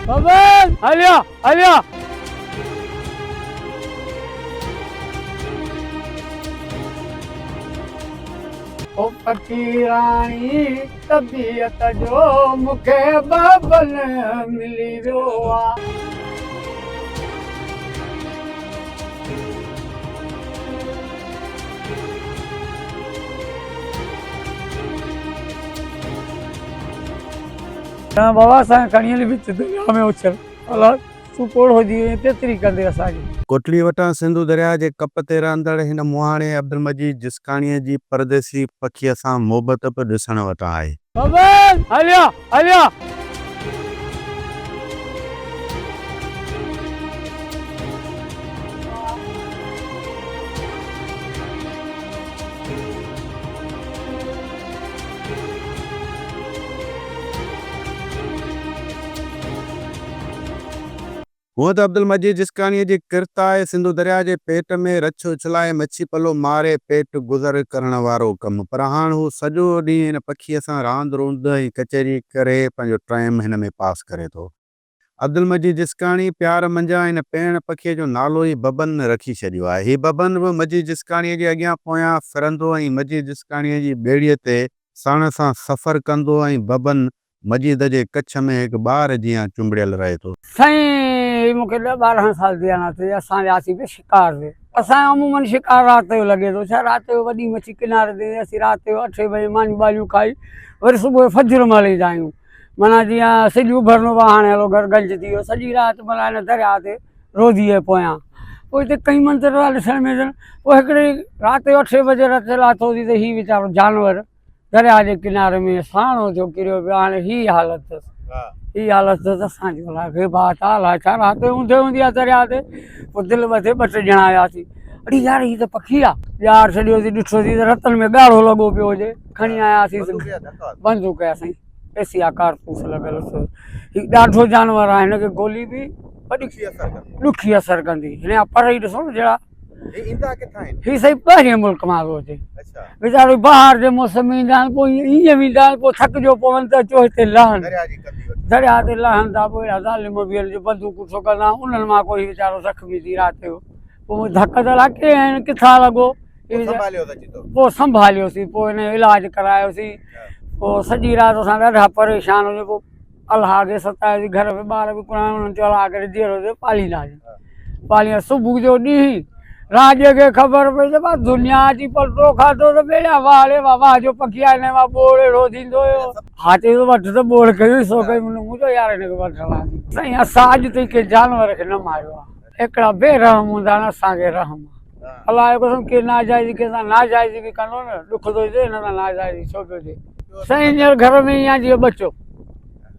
ببن هليا هليا. او فقيراڻي طبيعت جو مونکي ببن ملي ويو آ. بابا اسان کي کڻي هلي وچ درياء ۾ اڇل الا تون پوڙهو ٿي وئين ڪيتري ڪندين اسان جي. ڪوٽڙي وٽان سنڌو درياء جي ڪپ تي رهندڙ هن مهاڻي عبدالمجيد جسڪاڻيء جي پرديسي پکيء سان محبت به ڏسڻ وٽان آهي. بابل هليا هليا. هونء ته عبدالمجيد جسڪاڻيء جي ڪرت آهي سنڌو درياء جي پيٽ ۾ رڇ اڇلائي مڇي پلو ماري پيٽ گذر ڪرڻ وارو ڪم، پر هاڻ هو سڄو ڏينهن هن پکيء سان راند روند ۽ ڪچهري ڪري پنهنجو ٽائيم هن ۾ پاس ڪري ٿو. عبدالمجيد جسڪاڻي پيار منجهان هن پيڻ پکيء جو نالو ئي ببن رکي ڇڏيو آهي. هي ببن به مجيد جسڪاڻيء جي اڳيان پويان ڦرندو ۽ مجيد جسڪاڻيء جي ٻيڙيء تي ساڻس سان سفر ڪندو ۽ ببن مجيد جي ڪڇ ۾ هڪ ٻار جيان چنبڙيل رهي ٿو. سائين هي مون کي ڏهه 12 سال ٿي ويا آهن اسان وياسين پئي شڪار تي. اسان جو عموماً شڪار رات جو لڳي ٿو ڇا رات جو وڏي مڇي ڪناري تي ايندي اسين رات جو اٺين بجي مانيون ٻاليون کائي وري صبح جو فجر مهل ايندا آهيون معنيٰ جيئن سج اڀرندو آهي هاڻي هلو گهر گنج ٿي ويو سڄي رات معنيٰ هن درياء تي روضي جي پويان پوء هتي ڪئي منظر ٿا ڏسڻ ۾ اچن پوء هڪڙي رات جو اٺين بجي رت لاٿوسين ته هي ويچارو جانور درياء جي ڪناري ۾ ساڻو ٿيو ڪريو پيو هاڻي هي حالت اٿس هي حالت اٿس اسان جو الاء کي بات آ الاء ڇا رات جو اونڌي هوندي آ درياء تي پوء دل ٻڌي ٻه ٽي ڄڻا آياسين اڙي يار هي ته پکي آ ڄار ڇڏيوسين ڏٺوسين ته رتن ۾ ڳاڙهو لڳو پيو هجي کڻي آياسين بندوق جا سائين ايسي آ ڪارتوس لڳل اٿس هي ڏاڍو جانور آ هن کي گولي به وڏي ڏکي اثر ڪندي هن جا پر ئي ڏسو نه جهڙا هي ايندا ڪٿان آهن؟ هي سائين ٻاهرين ملڪ مان ٿو اچي. ويچارو بهار جي موسم ۾ ايندا آهن پوء ائين ويندا آهن پوء ٿڪجو پون ته اچو هتي لهن. درياء تي لهن ٿا پوء اهڙا ظالم به آهن جو بندوقون ٺوڪندا آهن انهن مان ڪوئي ويچارو زخمي ٿي رات جو پوء ڌڪ ته الاء ڪنهن آهن ڪٿان لڳو. پوء سنڀاليوسين پوء هن جو علاج ڪرايوسين پوء سڄي رات اسان ڏاڍا پريشان هيون پوء الله کي ستايو گهر ۾ ٻار به ڪونه آهن انهن چيو الله ڪري جيئرو ٿئي پالينداسين پاليندا صبح جو ڏينهن راڄ کي خبر پئي ته ڀا دنيا اچي پلٽو کاڌو ته ٻيڙيا واهه ڙي واهه واهه جو پکي آهي هن مان ٻوڙ اهڙو ٿيندو هيو ها چئي ٿو وٺ ته ٻوڙ ڪيو سو ڪيو مون چيو يار هن کي وٺڻ سائين اسان اڄ تائين ڪنهن جانور کي نه ماريو آهي هڪڙا بي رحم هوندا آهن اسان کي رحم آهي الله جو قسم ڪي ناجائزي ڪنهن سان ناجائزي به ڪندو نه ڏک ٿو ٿئي هن سان ناجائزي ڇو پيو ٿئي سائين هينئر گهر ۾ ائين جيئن ٻچو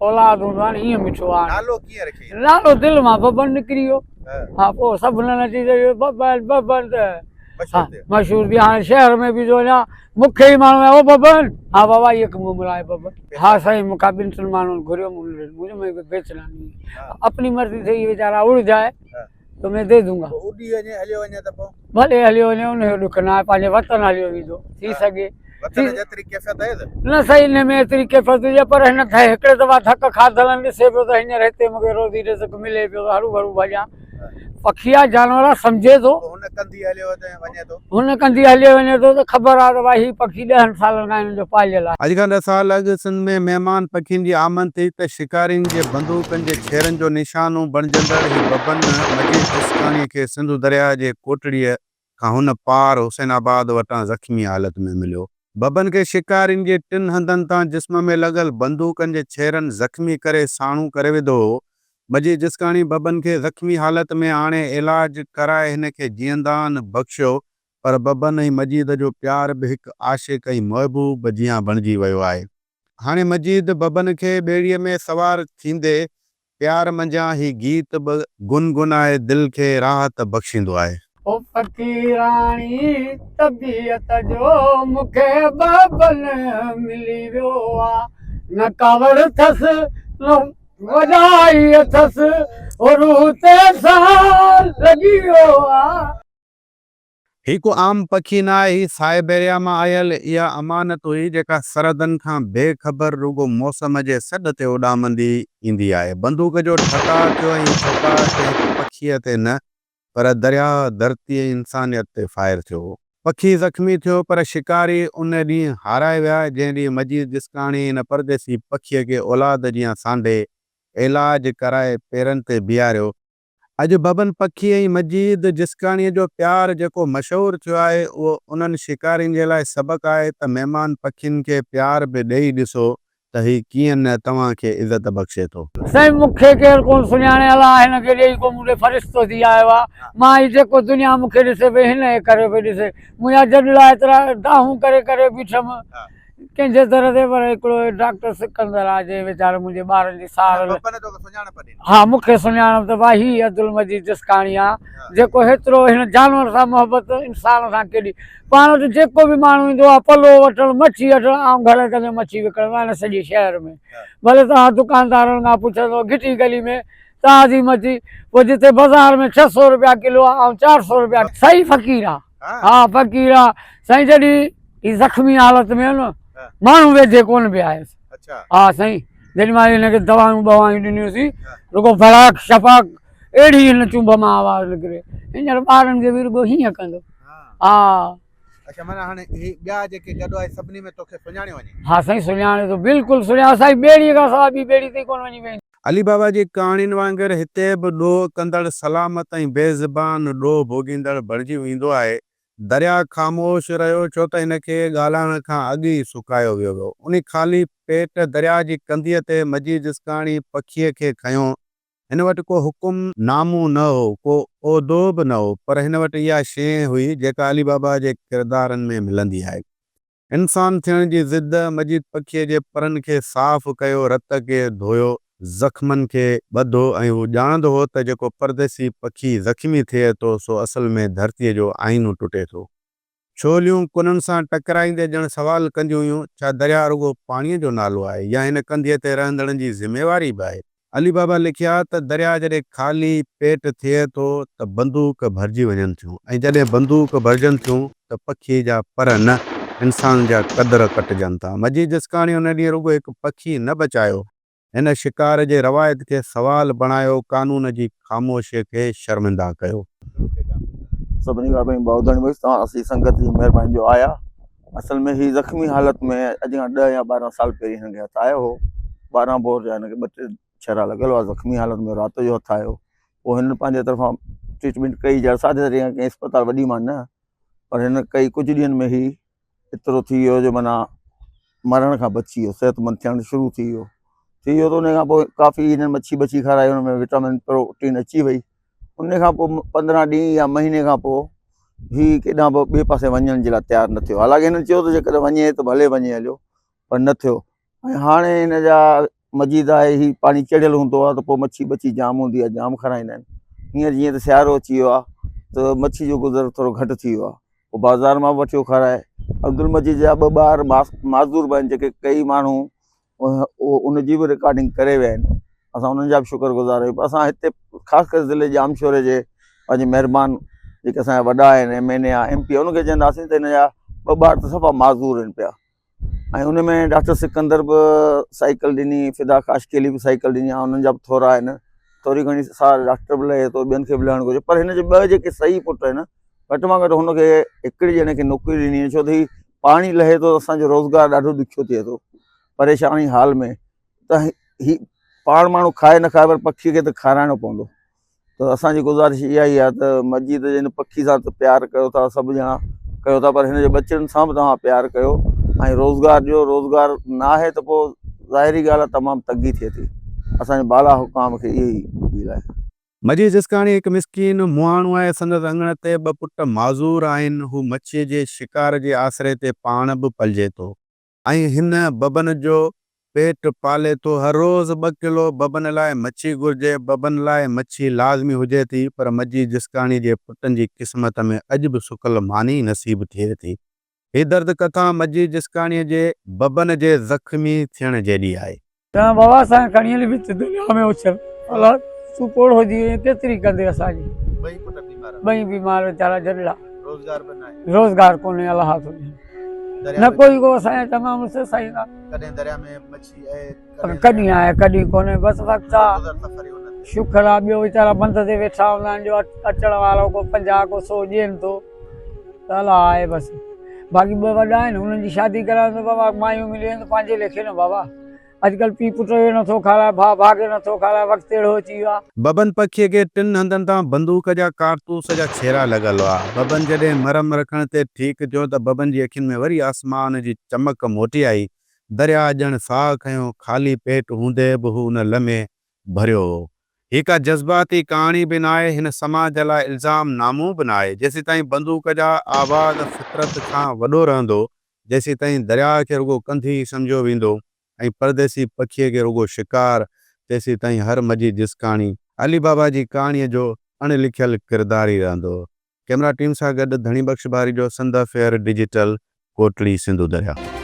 اولاد هوندو آهي نه ائين مٺو آهي. نالو ڪيئن رکيئي؟ نالو دل مان ببن نڪري ويو. ها پوء سڀنن اچي چيو ببن ببن ته مشهور ٿي هاڻي شهر ۾ به ٿو وڃان مون کي ئي ماڻهو او ببن ها بابا هي هڪ ممرا آهي ببن. ها سائين مون کان ٻن ٽن ماڻهن گهريو مون چيو مين بيچنا نهين هي اپني مرضي سي هي ويچارا اڙ جائي تو مين the دونگا. پوء اڏي وڃي هليو وڃي ته پوء؟ ڀلي هليو وڃي ان جو ڏک نه آهي پنهنجي وطن هليو ويندو ٿي سگهي. وطن جي ايتري ڪيفيت آهي ته؟ نه سائين ان ۾ ايتري ڪيفيت هجي پر هن کي هڪڙي دفعا ڌڪ کاڌل آهن ڏسي پيو ته هينئر هتي مون کي روزي رزق ملي پيو ته هرو ڀرو ڀڄان. پکي آهي جانور آهي سمجهي ٿو. پوء هن ڪنڌي هليو وڃي ٿو. هن ڪنڌي هليو وڃي ٿو ته خبر آهي ته ڀائي هي پکي ڏهن سالن کان هن جو پاليل آهي. اڄ کان ڏهه سال اڳ سنڌ ۾ مهمان پکين جي آمد ٿي ته شڪارين جي بندوقن جي ڇيرن جو نشانو بڻجندڙ هي ببن مجيد جسڪاڻيء کي سنڌو درياهه جي ڪوٽڙيء کان هن پار حسين آباد وٽان زخمي حالت ۾ مليو. ببن کي شڪارين جي ٽن هنڌن تان جسم ۾ لڳل بندوقن جي ڇيرن زخمي ڪري ساڻو ڪري وڌو هو. مجيد جسڪاڻي ببن کي زخمي حالت ۾ آڻي علاج ڪرائي هن کي جيئندان بخشيو پر ببن ۽ مجيد جو پيار به هڪ عاشق ۽ محبوب جيان بڻجي ويو آهي. هاڻي مجيد ببن کي ٻيڙيء ۾ سوار ٿيندي پيار منجهان هي گيت به گنگنائي دل کي راحت بخشيندو آهي. او فقيراڻي طبيعت جو مون کي ببن ملي ويو آ نه ڪاوڙ ٿس نه وڏائي اٿس او روح تي سان لڳي ويو آ. هي ڪو عام پکي نه آهي، هي سائبيريا مان آيل اها امانت هئي، جيڪا سرحدن کان بي خبر رڳو موسم جي سڏ تي اڏامندي ايندي آهي. بندوق جو ٺڪاء ٿيو ۽ هي ٺڪاء ڪنهن هڪ پکيء تي نه، پر درياهه، ڌرتي ۽ انسانيت تي فائر ٿيو هو. پکي زخمي ٿيو، پر شڪاري ان ڏينهن هارائي ويا، جنهن ڏينهن مجيد جسڪاڻي هن پرديسي پکيء کي اولاد جيان سانڍي، علاج ڪرائي پيرن تي بيهاريو. اڄ ببن پکي ۽ مجيد جسڪاڻيء جو پيار جيڪو مشهور ٿيو آهي، اهو انهن شڪارين جي لاء سبق آهي ته مهمان پکين کي پيار به ڏيئي ڏسو ته هي ڪيئن نه توهان کي عزت بخشي ٿو. سائين مون کي ڪير ڪونه سڃاڻي الا هن کي ڏيئي ڪو مون ڏي فرشتو ٿي آيو آ مان هي جيڪو دنيا مون کي ڏسي پئي هن جي ڪري پئي ڏسي منهنجا جڏڙا ايترا دانهون ڪري ڪري بيٺم ڪنهن جي در تي پر هڪڙو ڊاڪٽر سڪندر آ جنهن ويچاري منهنجي ٻارن جي سار ها مون کي سڃاڻپ ته ڀاء هي عبدالمجيد جسڪاڻي آ جيڪو هيترو هن جانور سان محبت انسان سان ڪيڏي پاڻ وٽ جيڪو به ماڻهو ايندو آ پلو وٺڻ مڇي وٺڻ آئون گهر ڪندي مڇي وڪڻندو آهيان سڄي شهر ۾ ڀلي توهان دڪاندارن کان پڇندو گهٽي گلي ۾ تازي مڇي پوء جتي بازار ۾ 600 روپيا ڪلو آ آئون 400 روپيا صحيح فقير آ ها فقير آ سائين جڏهن هي زخمي حالت ۾ هو نه ماڻهو ويجهي ڪونه پيا آيس ها سائين جيڏي مهل هن کي دوائون ٻوائون ڏنيونسين رڳو فراق شفاق اهڙي هن چونب مان آواز نڪري هينئر ٻارن کي به رڳو هيئن ڪندو ها اچھا معنی هاڻي هي ٻيا جيڪي گڏ آهي سڀني ۾ توکي سڃاڻيو وڃي ها سائين سڃاڻي ٿو بلڪل سڃاڻي سائين ٻيڙي کان سواء ٻي ٻيڙي تي ڪونه وڃي ويهندو. علي بابا جي ڪهاڻين وانگر هتي به ڏوهه ڪندڙ سلامت ۽ بي زبان ڏوهه ڀوڳيندڙ بڻجي ويندو آهي. درياء خاموش رهيو، ڇو ته هن کي ڳالهائڻ کان اڳ ئي سڪايو ويو هو. انهي خالي پيٽ درياء جي ڪنڌيء تي مجيد جسڪاڻي پکيء کي کنيو. هن وٽ ڪو حڪم نامو نه هو، ڪو عهدو به نه هو، پر هن وٽ اها شيء هئي، جيڪا علي بابا جي ڪردارن ۾ ملندي آهي. انسان ٿيڻ جي ضد مجيد پکيء جي پرن کي صاف ڪيو، رت کي ڌويو، زخمن کي ٻڌو ۽ هو ڄاڻندو هو ته جيڪو پرديسي پکي زخمي ٿئي ٿو، سو اصل ۾ ڌرتيء جو آئينو ٽٽي ٿو. ڇوليون ڪنن سان ٽڪرائيندي ڄڻ سوال ڪنديون هيون، ڇا درياء رڳو پاڻيء جو نالو آهي يا هن ڪنڌيء تي رهندڙن جي ذميواري به آهي؟ علي بابا لکيا ته درياء جڏهن خالي پيٽ ٿئي ٿو ته بندوق ڀرجي وڃن ٿيون ۽ جڏهن بندوق ڀرجن ٿيون ته پکي جا پر نه انسان جا قدر ڪٽجن ٿا. مجيد جسڪاڻي ان ڏينهن رڳو هڪ پکي نه بچايو، هن شڪار جي روايت کي سوال بڻايو، قانون جي خاموشيء کي شرمنده ڪيو. سڀني کان پهرين ڀائو ڌڻي بخش توهان اسين سنگت جي مهرباني جو آيا اصل ۾ هي زخمي حالت ۾ اڄ کان ڏهه يا ٻارهن سال پهرين هن کي هٿ آيو هو ٻارهن بور جا هن کي ٻه ٽي ڇرا لڳل هئا زخمي حالت ۾ رات جو هٿ آيو پوء هن پنهنجي طرفان ٽريٽمينٽ ڪئي جا سادي طريقي ڪنهن اسپتال وڏي مان نه پر هن ڪئي ڪجهه ڏينهن ۾ هي ايترو ٿي ويو جو معنيٰ مرڻ کان بچي ويو صحت مند ٿيڻ شروع ٿي ويو ٿي ويو ته ان کان پوء ڪافي هنن مڇي بڇي کارائي ان ۾ وٽامن پروٽين اچي وئي ان کان پوء پندرهن ڏينهن يا مهيني کان پوء هي ڪيڏانهن به ٻئي پاسي وڃڻ جي لاء تيار نه ٿيو حالانڪه هنن چيو ته جيڪڏهن وڃي ته ڀلي وڃي هليو پر نه ٿيو ۽ هاڻي هن جا مجيد آهي هي پاڻي چڙهيل هوندو آهي ته پوء مڇي ٻڇي جام هوندي آهي جام کارائيندا آهن هينئر جيئن ته سيارو اچي ويو آهي ته مڇي جو گذر ٿورو گهٽ ٿي ويو آهي پوء بازار مان به وٺيو کارائي عبدالمجيد جا ٻه ٻار معذور به آهن جيڪي ڪئي ماڻهو ان جي به رڪارڊنگ ڪري ويا آهن اسان انهن جا به شڪر گذار آهيون اسان هتي خاص ڪري ضلعي ڄامشوري جي پنهنجي مهربان جيڪي اسان جا وڏا آهن ايم اين اي آ ايم پي آ انهن کي چونداسين ته هن جا ٻه ٻار ته صفا معذور آهن پيا ۽ ان ۾ ڊاڪٽر سڪندر به سائيڪل ڏني فدا خاشقيلي به سائيڪل ڏني آ انهن جا به ٿورا آهن ٿوري گهڻي سار ڊاڪٽر به لهي ٿو ٻين کي به لهڻ گهرجي پر هن جي ٻه جيڪي صحيح پٽ آهن گهٽ مان گهٽ هن کي هڪڙي ڄڻي کي نوڪري ڏني ڇو ته هي پاڻي لهي ٿو اسان جو روزگار ڏاڍو ڏکيو ٿئي ٿو پريشاني حال ۾ ته هي پاڻ ماڻهو کائي نه کائي پر پکي کي ته کارائڻو پوندو ته اسان جي گذارش اها ئي آهي ته مجيد جي هن پکي سان ته پيار ڪيو ٿا سڀ ڄڻا ڪيو ٿا پر هن جي ٻچڙن سان به توهان پيار ڪيو ۽ روزگار ڏيو روزگار نه آهي ته پوء ظاهري ڳالهه آهي تمام تنگي ٿئي ٿي اسان جي بالا حڪام کي اهي ئي اپيل آهي. مجيد جسڪاڻي هڪ مسڪين مهاڻو آهي، سندس اڱڻ تي ٻه پٽ معذور آهن، هو مڇيء جي شڪار جي آسري تي پاڻ به پلجي ٿو ۽ هن ببن جو پيٽ پالي ٿو، هر روز ٻه ڪلو ببن لاء مڇي گهرجي، ببن لاء مڇي لازمي هجي ٿي، پر مجيد جسڪاڻي جي پٽن جي قسمت ۾ اڄ به سڪل ماني ئي نصيب ٿئي ٿي. هي درد ڪٿا مجيد جسڪاڻيء جي ببن جي زخمي ٿيڻ جيڏي آهي. تنهن بابا اسان کي کڻي هلي وچ دنيا ۾ اڇل. الا تون پوڙهو ٿي وئين ڪيتري ڪندين اسان جي. ٻئي پٽ بيمار آهن. ٻئي بيمار ويچارا جڏڙا. روزگار به ناهي. روزگار ڪونهي الله ٿو ڏي. نه ڪوئي ڪو اسان جا چڱا مڙس سائين دا. ڪڏهن دريا ۾ مڇي آهي ڪڏهن آهي ڪڏهن ڪونهي بس وقت آ. شڪر آ ٻيو ويچارا بند تي ويٺا هوندا آهن جو اچڻ وارو ڪو 50 ڪو 100 ڏين ٿو ته الله آهي بس. باقي ٻه وڏا آهن انهن جي شادي ڪرايو ته بابا مايون ملي ويون ته پنهنجي ليکي نه بابا. اڄڪلهه پيء پٽ کي نٿو کارائي، ڀاء ڀاء کي نٿو کارائي، وقت اهڙو اچي ويو آهي. ببن پکيء کي ٽن هنڌن تان بندوق جا ڪارتوس جا ڇيرا لڳل هئا. ببن جڏهن مرهم رکڻ تي ٺيڪ ٿيو ته ببن جي اکين ۾ وري آسمان جي چمڪ موٽي آئي. درياهه ڄڻ ساهه کنيو. خالي پيٽ هوندي به هو ان لمحي ڀريو هو. هي ڪا جذباتي ڪهاڻي به ناهي، هن سماج لاء الزام نامون به ناهي. جيسيتائين بندوق جا آواز فطرت کان وڏو رهندو، جيسيتائين درياهه کي رڳو ڪنڌي سمجهيو ويندو ۽ پرديسي پکيء کي رڳو شڪار، تيسيتائين هر مجيد جسڪاڻي، علي بابا جي ڪهاڻيء جو اڻ لکيل ڪردار ئي رهندو. ڪئميرا ٽيم سان گڏ ڌڻي بخش باريجو، سنڌ افيئر ڊجيٽل، ڪوٽڙي، سنڌو درياهه.